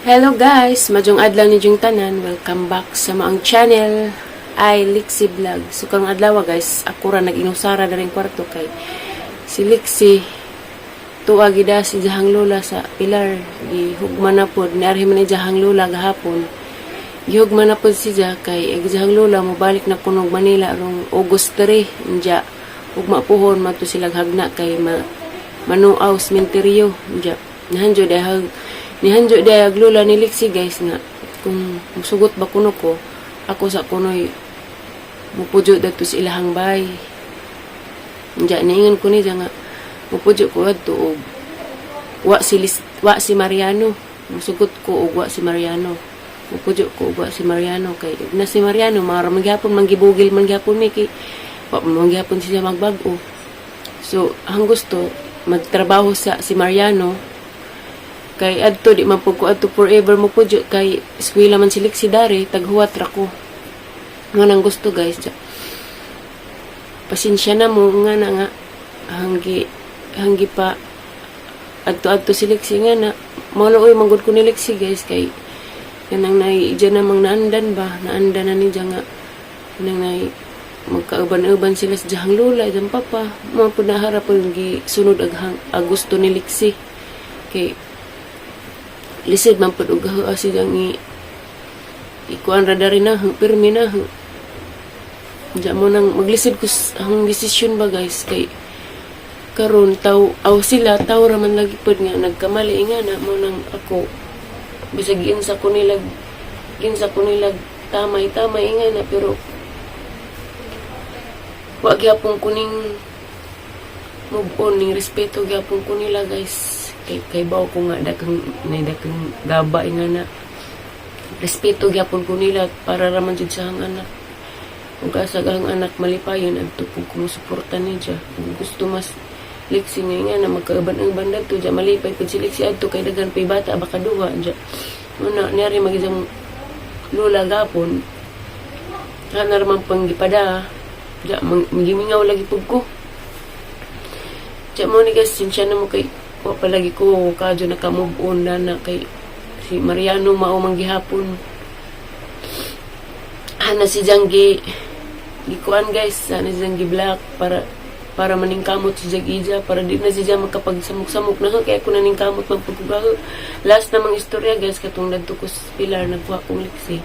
Hello guys, maayong adlaw ninyong tanan. Welcome back sa among channel ay Lixie Vlog. So karong adlaw, guys, ako ra nag-inusara na rin kwarto kay si Lixie tuwa gida si iyahang lola sa Pilar. Gihugma na pod, niarhi man ni iyahang lola gahapon. Gihugma na pod siya kay ang iyahang lola mobalik na kunog Manila rong August 3. Inja ugma puhon mato sila hagna kay ma manuaw sementeryo. Inja nihanjo dahil nihanjo dahil lola ni Lixie, guys, nga kung musugot ba kuno ko, ako sa kunoy mupudyo dadto sa ilahang bay. Inja niingon ko niya nga mupudyo ko adto og wa si Lis, wa si Mariano. Musugot ko og wa si Mariano, mupudyo ko og wa si Mariano kay na si Mariano mara magyapon manggibugil man gyapon mi kay wa man gyapon siya magbag-o. So ang gusto magtrabaho sa si Mariano kay adto di man pud ko adto forever mo pudyo kay eskwela man si Lixie dari, taghuwat ra ko nga nang gusto, guys. Ja. Pasensya na mo nga na nga hanggi hanggi pa adto adto si Lixie nga na maluoy manggod ko ni Lixie, guys, kay kanang nay diyan namang naandan ba, naandan na ni nga kanang nay magkauban-uban sila sa diyang lola, diyang papa mga pud naharap gi sunod ag gusto ni Lixie kay lisod man pud og gahoa siyang i ikuan ra dari na pirmi na. Diya mo nang maglisod ko ang desisyon ba, guys, kay karon taw aw sila taw ra man lagi pod nga nagkamali nga na mo nang ako bisag ginsa ko nila tamay tamay nga na, pero wa gyapon ko ning move on ning respeto gyapon ko nila, guys, kay baw ko nga daghang nay daghang gaba nga na respeto gyapon ko nila para ra man jud sa ang anak. Kung asa ang anak malipayon, adto pud ko musuporta niya. Kung gusto mas Lixie nga nga na magkauban-uban dadto dya, malipay pud si Lixie adto kay daghan pay bata baka duha dya. Muna niari magisang lola gapon ana ra man pang gipada dya, magimingaw lagi pud ko dya. Mo ni guys, sinsya na mo kay wa pa lagi ko kadyo naka move on na na kay si Mariano mao man gihapon. Ana si Janggi gikuan, guys, ana si Janggi black para maningkamot si Jag Ija para di na siya makapagsamok-samok na kaya ako naningkamot magpagkubaho. Last namang istorya, guys, katong nagto ko sa Pilar, nagkuha kong Lixie,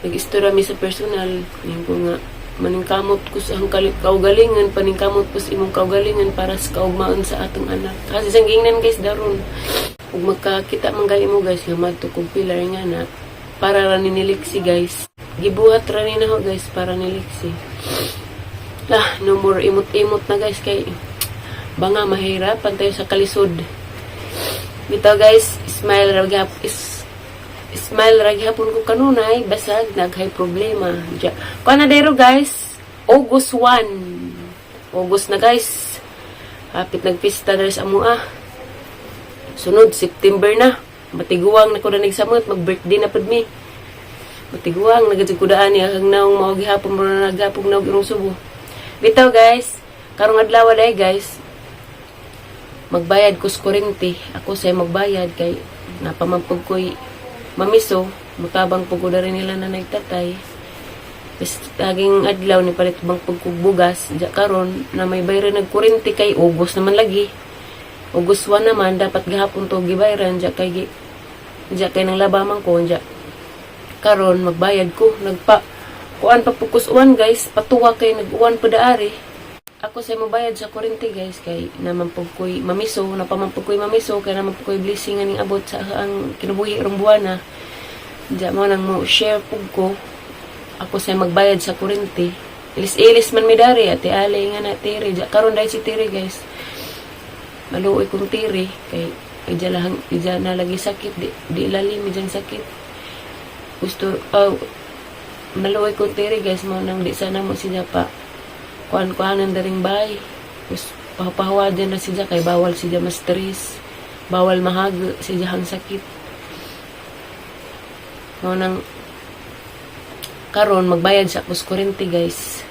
nag-istorya mi sa personal. Yun ko nga maningkamot ko sa ang kaugalingan, paningkamot ko sa imong kaugalingan para sa kaugmaan sa atong anak kasi sang gingnan, guys, daron ug magkakita man gali mo, guys, nga madto kog Pilar nga na para ra ni Lixie, guys. Gibuhat ra ni nako, guys, para ni Lixie. Ah, no more imot-imot na, guys, kay banga mahirapan tayo sa kalisod. Bitaw, guys, smile ra gyap is smile ra gihapon ko kanunay basag naghay problema. Ja. Kuan na dero, guys, August 1. August na, guys. Hapit nagpista diri sa amoa. Sunod September na. Matiguang na ko na nagsamot, mag-birthday na pud mi. Matiguang na ko daan ni ang naong mao gihapon mo na naghapon naog irong subo. Bitaw, guys, karong adlaw day, guys, magbayad ko sa kuryente. Ako say magbayad kay napamampug ko'y mamiso, mutabang pug ko rin nila na nagtatay. Tapos laging adlaw ni palit bang pagkubugas, diya karon na may bayran nagkuryente kay August naman lagi. August 1 naman dapat gahapon to gibayran diya kay diya kay nang labaman ko diya. Karon magbayad ko, nagpa kuan pa pud kus uwan, guys, patuwa kay nag-uwan pa daari. Ako sa mobayad sa kuryente, guys, kay naman pug ko'y mamiso, napaman pug ko'y mamiso kay naman pug ko'y blessing nga ning abot sa ang kinabuhi rong buwana. Diya mo nang mo share pug ko. Ako sa magbayad sa kuryente. Ilis-ilis man mi dari, ate Ale nga na tiri. Diya karon dahil si tiri, guys. Maluoy kong tiri kay ija lang ija na lagi sakit di, di lalim ijang sakit. Gusto oh, maluoy kong tiri, guys, mo nang di sana mo siya pa kuan-kuanan daring bay. Us papahawa din na siya kay bawal siya ma-stress. Bawal mahag siya hang sakit. Mo nang karon magbayad sa akong kuryente, guys.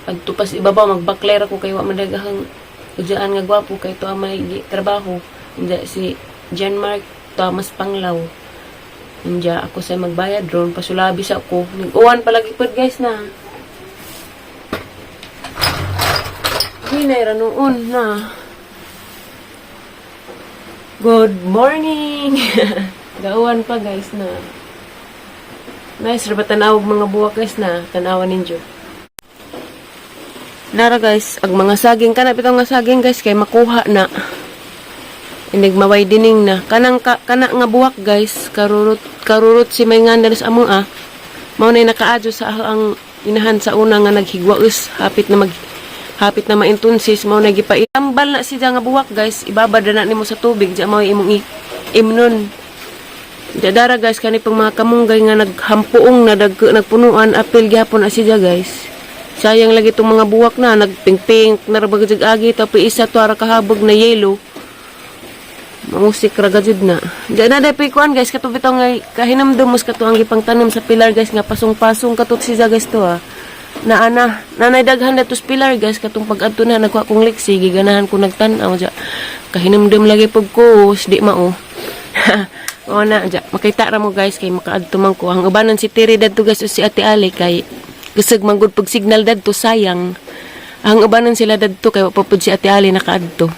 Pagtupas ibabaw magbakler ako kay wa man daghang udyaan nga gwapo kay to ang may trabaho. Hindi si John Mark. Thomas Panglaw. Inja ako sa magbayad ron pasulabi sa ako. Nag-uwan palagi pod, guys, na. Hinay ra noon na. Good morning! Gauwan pa, guys, na. Nice ra ba tanawag mga buwak, guys, na tanawan ninyo. Nara, guys, ang mga saging kana bitaw nga saging, guys, kay makuha na. Inig mawidening na. Kanang ka, kana nga buwak, guys, karurot karurot si may nganda sa among ah. Mao nay nakaadyo sa ang inahan sa una nga naghigwaus, hapit na maintunsis, mao na gipaitambal na siya nga buwak, guys. Ibabad na nimo sa tubig diya, mao imong imnon. Diya dara, guys, kani pang mga kamunggay nga naghampuong na dag nagpunuan apil gyapon na siya, guys. Sayang lagi itong mga buwak na nagpink-pink na ra bagay agi tapi isa to ara kahabog na yellow. Mamusik ra gajud na. Diya na day kuan, guys, kato bitaw nga kahinamdom mos kato ang gipang tanom sa pilar, guys, nga pasong-pasong katot siya, guys, to ah. Na ana, nanay daghan na tos pilar, guys, katong pag-adto na nagkuha kong liksi giganahan ko nagtan-aw diya. Kahinamdom lagi pug ko di mao. O na diya, makita ra mo, guys, kay makaadto man ko. Ang ubanan si Tiri dadto, guys, o si Ate Ali kay kusog man gud pag signal dadto, sayang. Ang ubanan sila dadto kay wa pa pud si Ate Ali nakaadto.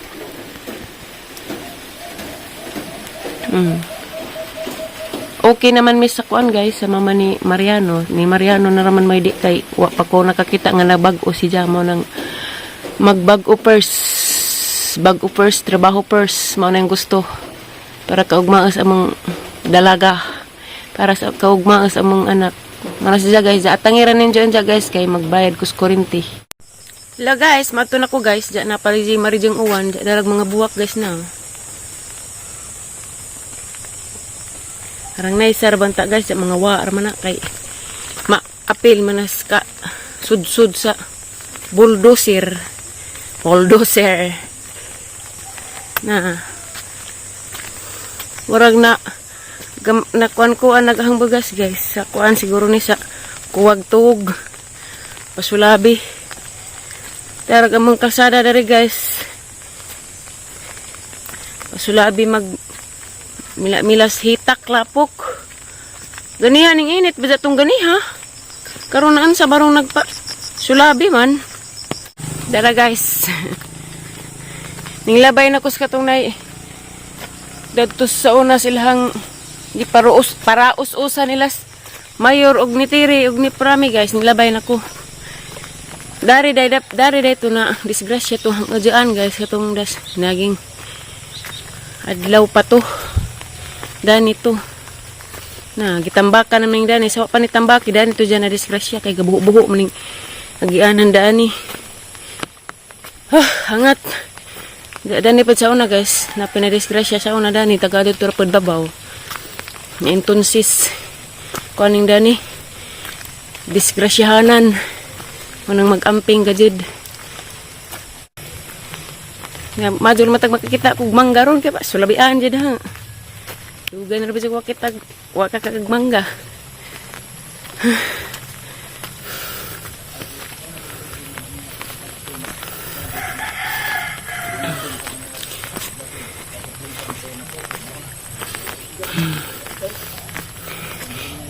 Okay naman miss sa kuan, guys, sa mama ni Mariano. Ni Mariano na raman may di kay wa pa ko nakakita nga nabag-o si Jamo nang magbag-o first. Bag-o first, trabaho first, mao na yung gusto. Para kaugmaas among dalaga. Para sa kaugmaas among anak. Mara siya, guys, atangiran ninyo siya, guys, kay magbayad kus kurinti. La guys, mato na ko, guys, diya na pariji marijang uwan, diya darag mga buwak, guys, na. Arang nice banta, guys, sa mga wa man na kay maapil manas ka sudsud sa bulldozer. Bulldozer. Na. Murag na gam, nakuan ko ang naghang bagas, guys. Sa kuan siguro ni sa kuwag tug. Pasulabi. Tarag among kalsada dari, guys. Pasulabi mag mila milas hitak lapok. Ganiha ning init ba tong ganiha? Karon naan sa barong nagpa sulabi man. Dara, guys. Ning labay na ko sa katong nay. Dadto sa una silahang giparuos paraus-usa nila mayor og ni Tiri og ni Prami, guys, nilabay na ko. Dari day dari day to na disgrasya to ang udyaan, guys, katong das naging adlaw pa to. Dani to. Na gitambakan naman dani sa pa ni tambaki dani to dyan na disgrasya kay gabuho-buho maning agianan dani. Ah, hangat. Dani pa sa una, guys, na pinadisgrasya sa una dani taga dito ra pud babaw. Entonces kuaning dani disgrasyahanan manang mag-amping gajud. Nga madul matag makakita kog mangga ron kay pa sulabian jud ha. Dugay na ra bisag wa kita wa ka kag mangga.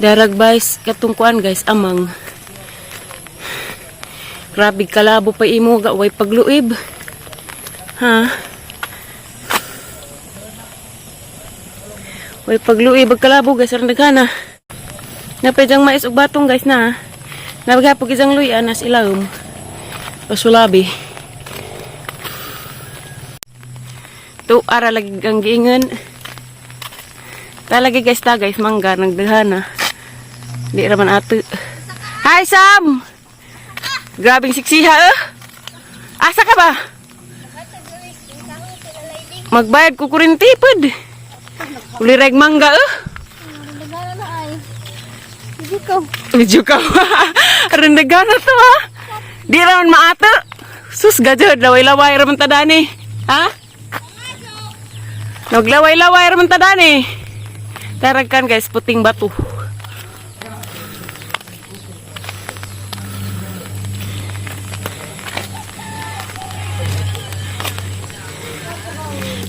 Darag guys, katong kuan, guys, amang. Grabe kalabo pa imo ga way pagluib. Ha? Way pagluib ag kalabo, guys, aron daghana. Napay diyang mais ug batong, guys, na. Nabagapog isang luya nas ilawom. Pasulabi. To ara lagi ang giingon. Talagi, guys, ta, guys, mangga nagdaghana. Di raman ato. Hi, Sam! Grabing siksiha eh. Asa ka ba? Magbayad ko kurinti pod. Uli reg mangga eh. Nagana na ay. Hindi ko. Medyo ka. Rindagana to ha. Di raman maato. Sus gajod, laway-laway raman ta dani. Ha? Naglaway-laway raman ta dani. Taragkan, guys, puting bato.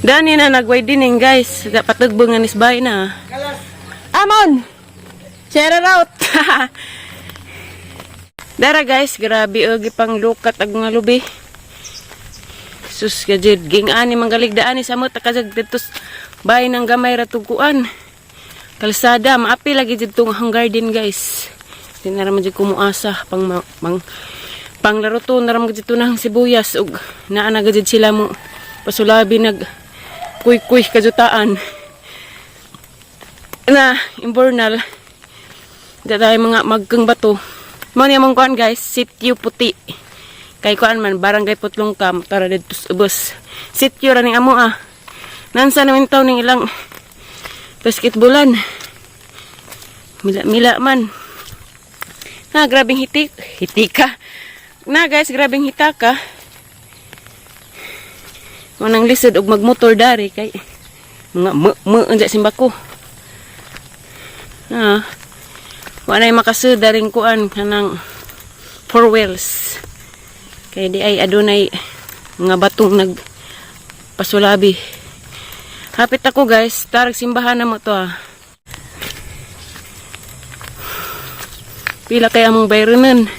Dani na nag-widening, guys. Dapat nga nisbay na. Amon! Share out! Dara guys, grabe og pang lukat ag mga lubi. Sus gajid, ging ani manggaligdaan ni samot takajag didto bay ng gamay ra tuguan. Kalsada, maapi lagi didto ang garden, guys. Di na ra man jud kumuasa pang panglaro to na ra man didto nang sibuyas ug naa na gajud sila mo pasulabi nag kuy-kuy kajutaan na imbornal. Di tayo mga magkang bato. Mo niya mong kuan, guys, Sitio Puti. Kay kuan man, Barangay Putlong Kam, tara dito sa ubos. Sitio ra ning amo ah. Nansa naman taon ning ilang basketballan. Mila-mila man. Na, grabing hitik. Hitika. Na guys, grabing hitaka. Manang lisod og magmotor dari kay mga me me unja simbako. Ah. Wa nay makasud daring kuan kanang four wheels. Kay di ay adunay mga batong nag pasulabi. Hapit ako, guys, tarag simbahan na mo to ah. Pila kay among bayronan?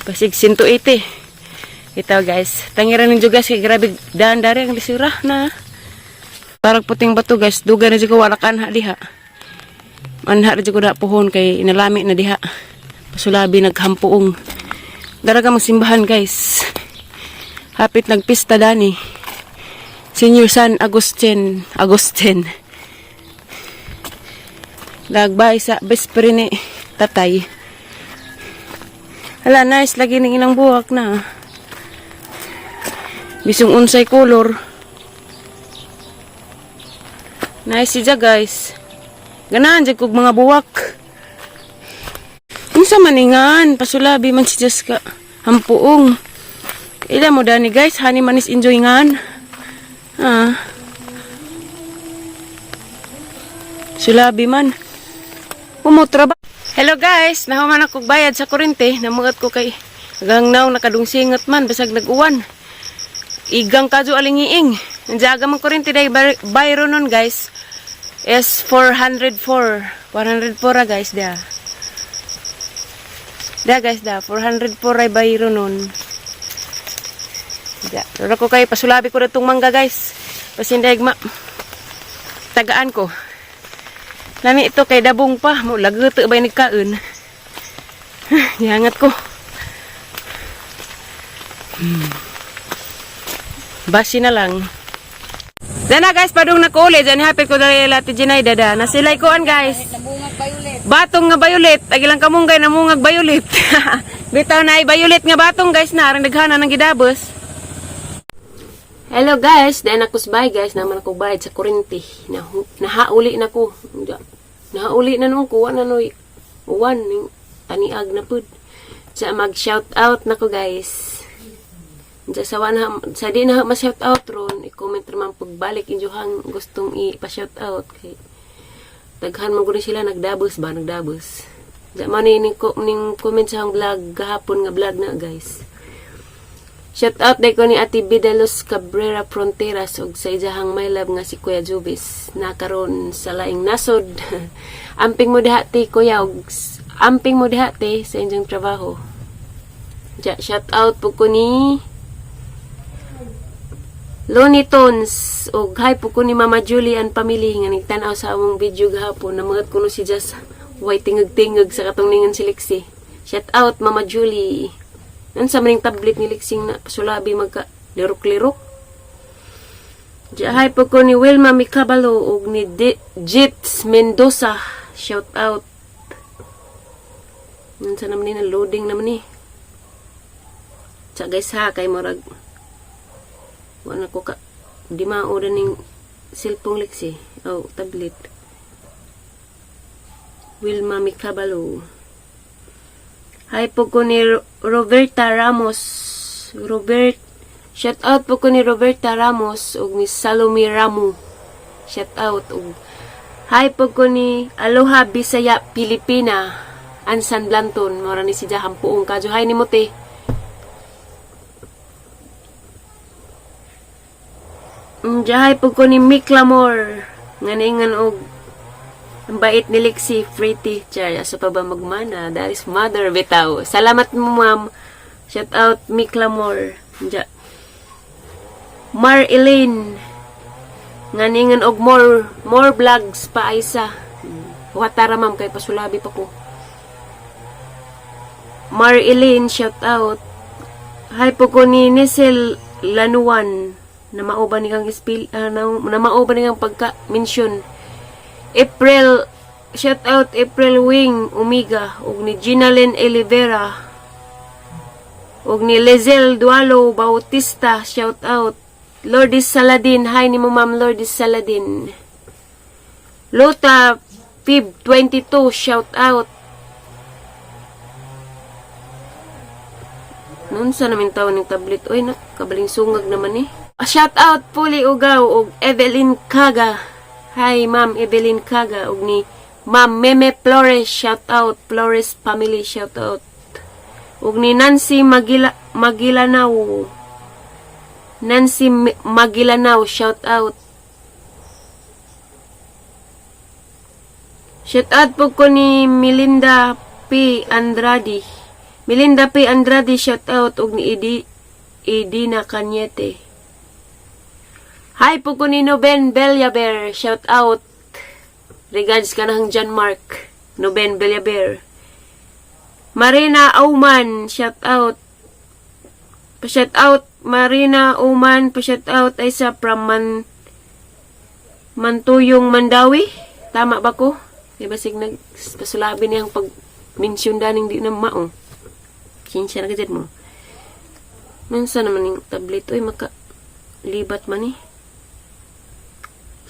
Pasig 180. Ito guys, tangiran ninyo guys, kay grabe daan dari ang lisura na. Parang puting bato guys, duga na jud ko wala ka anha diha. Anha ra jud ko da puhon kay inalami na diha. Pasulabi naghampuong. Dara ka magsimbahan, guys. Hapit nagpista dani. Senior San Agustin, Agustin. Lagbay sa best friend ni tatay. Hala, nice lagi ning ilang buhak na. Bisong unsay color. Nice siya, guys. Ganahan jud kog mga buwak. Unsa maningan, pasulabi man si Jessica. Hampuong. Ila mo dani guys, hani manis enjoy ngan. Ah. Sulabi man. Umutra ba? Hello guys, nahuman ako bayad sa kurente. Namugat ko kay hanggang now nakadungsingot man basag nag-uwan. Igang kadyo alingiing. Nandiyaga man kurente dahil bayro nun guys. Is 404. 404 ra guys da. Da guys da, 404 ay bayro nun. Da. Pero ko kay pasulabi ko na itong mangga, guys. Pasindag ma. Tagaan ko. Lami ito kay dabong pa. Mo lagot ba nagkaon. Gihangat ko. Basi na lang. Dana guys, padung na ko uli. Diyan hapit ko dali lati Jinay dada. Nasilay koan guys. Nabungag violet. Batong nga violet. Agilang kamunggay namungag violet. Bitaw na ay violet nga batong guys na arang daghana ng gidabos. Hello guys, dahil ako sa bahay guys, naman ako bayad sa kurinti. Nahauli na ko. Nahauli na noon ko, na noy. Uwan, ning taniag na pud. Sa mag shout out na ko guys. Diya sa wana, sa di na ma-shout out ron, i-comment naman pagbalik inyohang gustong i-pa-shout out kay daghan man gud sila nagdabos ba, nagdabos. Diya man ni ning, ning comment sa akong vlog gahapon nga vlog na guys. Shout out day ko ni Ate Bidalos Cabrera Fronteras ug sa iyahang my love nga si Kuya Jubis na karon sa laing nasod. Amping mo diha te kuya ug amping mo diha te sa inyong trabaho. Ja, shout out po ko ni Looney Tunes ug hi po ko ni Mama Julie and family nga nagtan-aw sa among video gahapon. Namangat kuno si Jas way tingag-tingag sa katong ningan si Lexi. Shout out, Mama Julie. Nansa man ning tablet ni Lexing na pasulabi magka lirok-lirok. Hi po ko ni Wilma Mikabalo ug ni Jits Mendoza. Shout out. Nansa naman ni na loading naman ni. Tsa guys ha, kay murag wala ko ka di mao ning cellphone Lexi. Oh, tablet. Wilma Mikabalo. Hi po ko ni Roberta Ramos. Robert, shout out po ko ni Roberta Ramos ug ni Salome Ramo. Shout out ug hi po ko ni Aloha Bisaya Pilipina. Ansan Blanton, mora ni si Jaham puong kadyo. Hi ni mo te. Hi po ko ni Mick Lamor. Nga niingan og ang bait ni Lexi, pretty. Char, asa pa ba magmana? That is mother, bitaw. Salamat mo, ma'am. Shout out, Mick Lamor. Diya. Mar Elaine. Nga ningan og more vlogs pa isa. Watara, ma'am, kay pasulabi pa ko. Mar Elaine, shout out. Hi po ko ni Nesel Lanuan na mao ba ni kang spell, na mao ba ni kang pagka mention. April, shout out April Wing Umiga ug ni Ginalyn Olivera ug ni Lezel Dualo Bautista, shout out. Lourdes Saladin, hi nimo, Ma'am Lourdes Saladin. Lota Fib 22, shout out. Noon sa namin tawon ng tablet. Uy, na, kabaling sungag naman eh. Ah, shout out Puli Ugaw ug Evelyn Kaga. Hi, Ma'am Evelyn Kaga ug ni Ma'am Meme Flores, shout out Flores family, shout out. Ug ni Nancy Magila Magilanaw. Nancy Magilanaw, shout out. Shout out po ko ni Melinda P. Andrade. Melinda P. Andrade, shout out ug ni Edina Cañete. Hi po ko ni Noben Bellaber, shout out. Regards ka nang John Mark. Noben Bellaber. Marina Auman, shout out. Pa-shout out Marina Auman, pa-shout out ay sa from Mantuyong Mandawi. Tama ba ko? Di ba sig nag pasulabi niyang pag mention daning di na mao. Sinsya na gajad mo. Nansa naman yung tablet? Uy, maka libat man eh.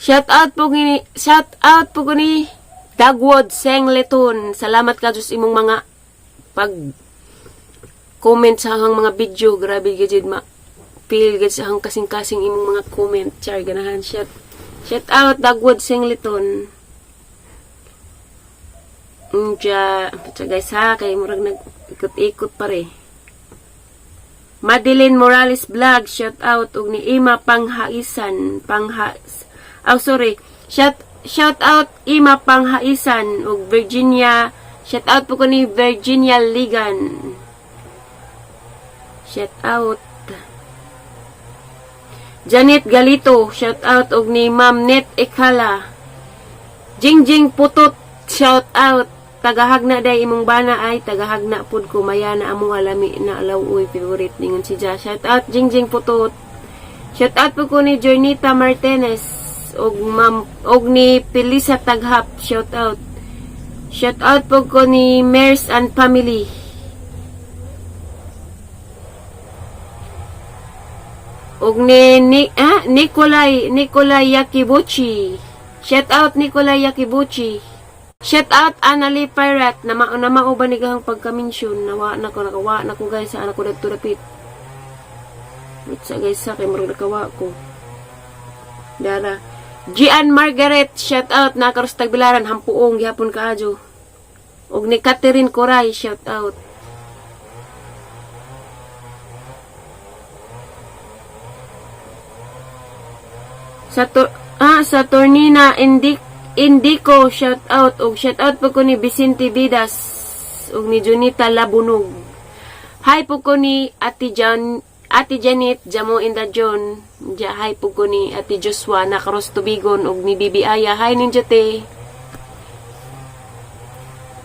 Shout out po ni Dagwood Seng Leton. Salamat ka Diyos imong mga pag comment sa akong mga video. Grabe gajid ma feel gid sa akong kasing-kasing imong mga comment. Char, ganahan. Shout out Dagwood Seng Leton. Unja, guys ha, kay murag nag ikot-ikot pare. Madeline Morales Vlog, shout out og ni Ima Panghaisan, Pangha. Oh, sorry. Shout out Ima Panghaisan ug Virginia. Shout out po ko ni Virginia Ligan. Shout out. Janet Galito, shout out og ni Ma'am Net Ekala. Jingjing Putot, shout out. Tagahagna day imong bana ay tagahagna pud ko, maya na amo alami na alaw uy, favorite ningon si Ja. Shout out Jingjing Putot. Shout out po ko ni Jornita Martinez og Ma'am og ni Pelisa Taghap, shout out. Shout out po ko ni Mers and Family. Og ni Nikolay Yakibuchi. Shout out Nikolay Yakibuchi. Shout out Annalie Pirate na mao ba ni gahang pagka-mention, nawa na ko, nakawa na ko, guys, sa anak ko dagto dapit. Wait sa guys sa kay murag nakawa ko. Dara. Gian Margaret, shout out na karos tagbilaran hampuong gihapon kaadyo. Og ni Catherine Coray, shout out. Sa Tornina Indico, shout out og shout out po ko ni Vicente Vidas og ni Junita Labunog. Hi po ko ni Ate Jan, Ate Janet Jamo Inda John. Ja, hi po ko ni Ate Joshua na karos tubigon og ni Bibi Aya. Hi ninyo te.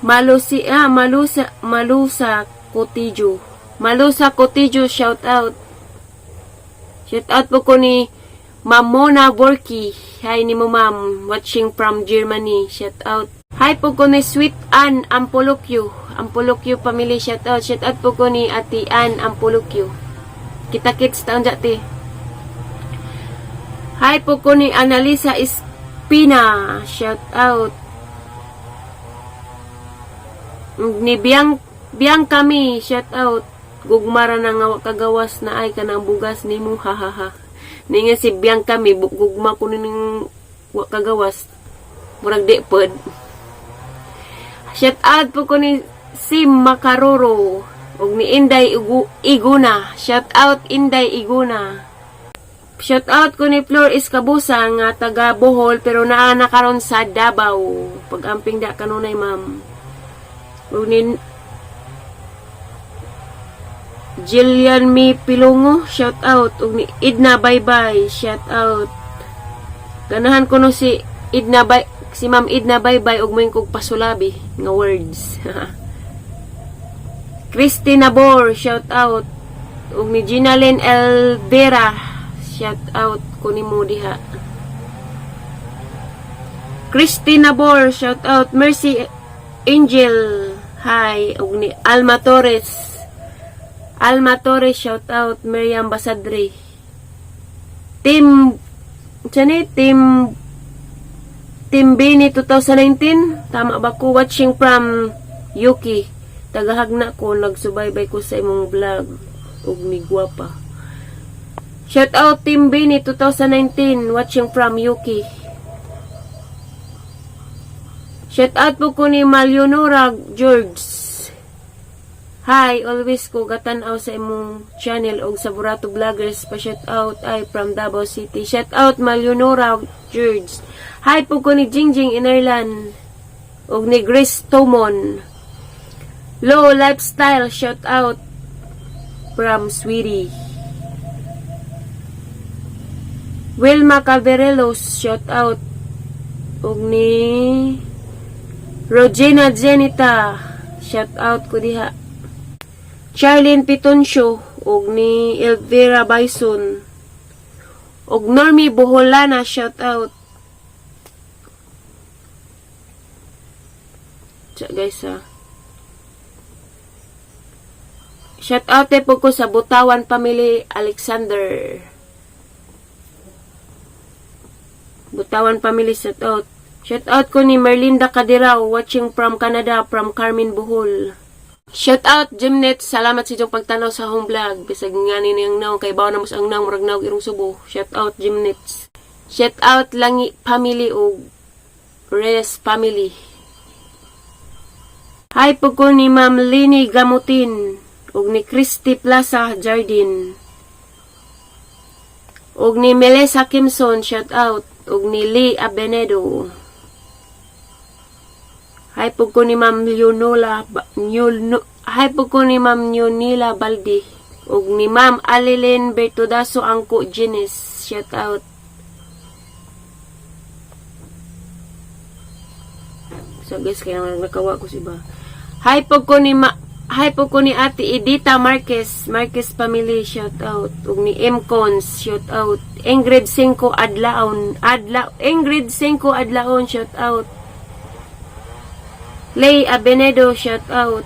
Malusi ah Malusa Malusa Cotillo. Malusa Cotillo, shout out. Shout out po ko ni Mamona Borky. Hi ni mo, ma'am. Watching from Germany. Shout out. Hi po ko ni Sweet Ann Ampolokyo. Ampolokyo family, shout out. Shout out po ko ni Ate Ann Ampolokyo. Kita kits taon dyan. Hi po ko ni Annalisa Espina. Shout out. Ni Bianca mi, shout out. Gugmara na nga wa kagawas na ay kanang bugas nimo, ha ha ha. Ni nga si Bianca mi, gugma ko ning wa kagawas. Murag di pod. Shout out po ko ni Sim Makaroro ug ni Inday Iguna. Shout out Inday Iguna. Shout out ko ni Flor Escabusa nga taga Bohol pero naa na karon sa Davao. Pag-amping da kanunay, ma'am. Ug ni Jillian Mi Pilungo, shout out. Ug ni Idna Bye Bye, shout out. Ganahan ko no si Idna Bye, si Ma'am Idna Bye Bye ug moingon kog pasulabi nga words. Christina Bor, shout out. Ug ni Gina Lynn Elvera, shout out ko nimo diha. Christina Bor, shout out. Mercy Angel, hi. Ug ni Alma Torres. Alma Torres, shout out. Miriam Basadre. Team, ni Team Team Bini 2019, tama ba ko? Watching from Yuki. Tagahagna ko, nagsubaybay ko sa imong vlog. Ug ni gwapa. Shout out Team Bini 2019, watching from Yuki. Shout out po ko ni Malionora George. Hi, always ko gatanaw sa imong channel og sa Burato Vloggers pa shout out ay from Davao City. Shout out Malionora George. Hi po ko ni Jingjing Inerlan og ni Grace Tomon. Low Lifestyle, shout out from Sweetie. Wilma Calverelos, shout out og ni Rogina Jenita, shout out ko diha. Charlene Pitoncio og ni Elvira Bison og Normie Boholana, shout out. Tsa, guys, ha. Shout out po ko sa Butawan Family Alexander. Butawan Family, shout out. Shout out ko ni Merlinda Cadirao, watching from Canada, from Carmen, Bohol. Shout out Jimnet, salamat sa inyong pagtanaw sa home vlog. Bisag nga ni niyang naong kay bawo na mo sa ang naong murag naog irong subo. Shout out Jimnet. Shout out Langi Family ug Reyes Family. Hi po ko ni Ma'am Lini Gamutin ug ni Christy Plaza Jardin. Ug ni Melissa Kimson, shout out, ug ni Lee Abenedo. Hi po ko ni Ma'am Leonola Hi po ko ni Ma'am Leonila Baldi ug ni Ma'am Alilin Bertodaso Angko Jenis, shout out. So guys, kaya nga nakawa ko si ba. Hi po ko ni Ate Edita Marquez, Marquez Family, shout out. Ug ni M Cons, shout out. Ingrid Cinco Adlaon, Adla Ingrid Cinco Adlaon, shout out. Lay Abenedo, shout out.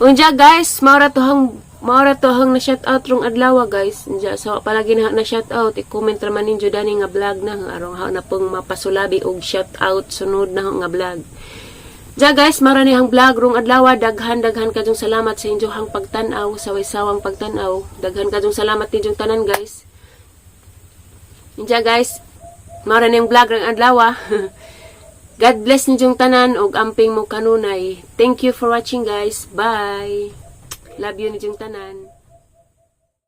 Unja guys, maura to hang na shout out rong adlaw, guys. Unja sa palagi na shout out, i-comment ra man ninyo dani nga vlog na aron ha na pong mapasulabi og shout out sunod na nga vlog. Ja guys, mara ni hang vlog rong adlaw. Daghan daghan kadyong salamat sa inyo hang pagtan-aw, sa waysawang pagtan-aw. Daghan kadyong salamat ninyong tanan, guys. Unja guys, mara ni ang vlog rong adlaw. God bless ninyong tanan og amping mo kanunay. Thank you for watching, guys. Bye. Love you ninyong tanan.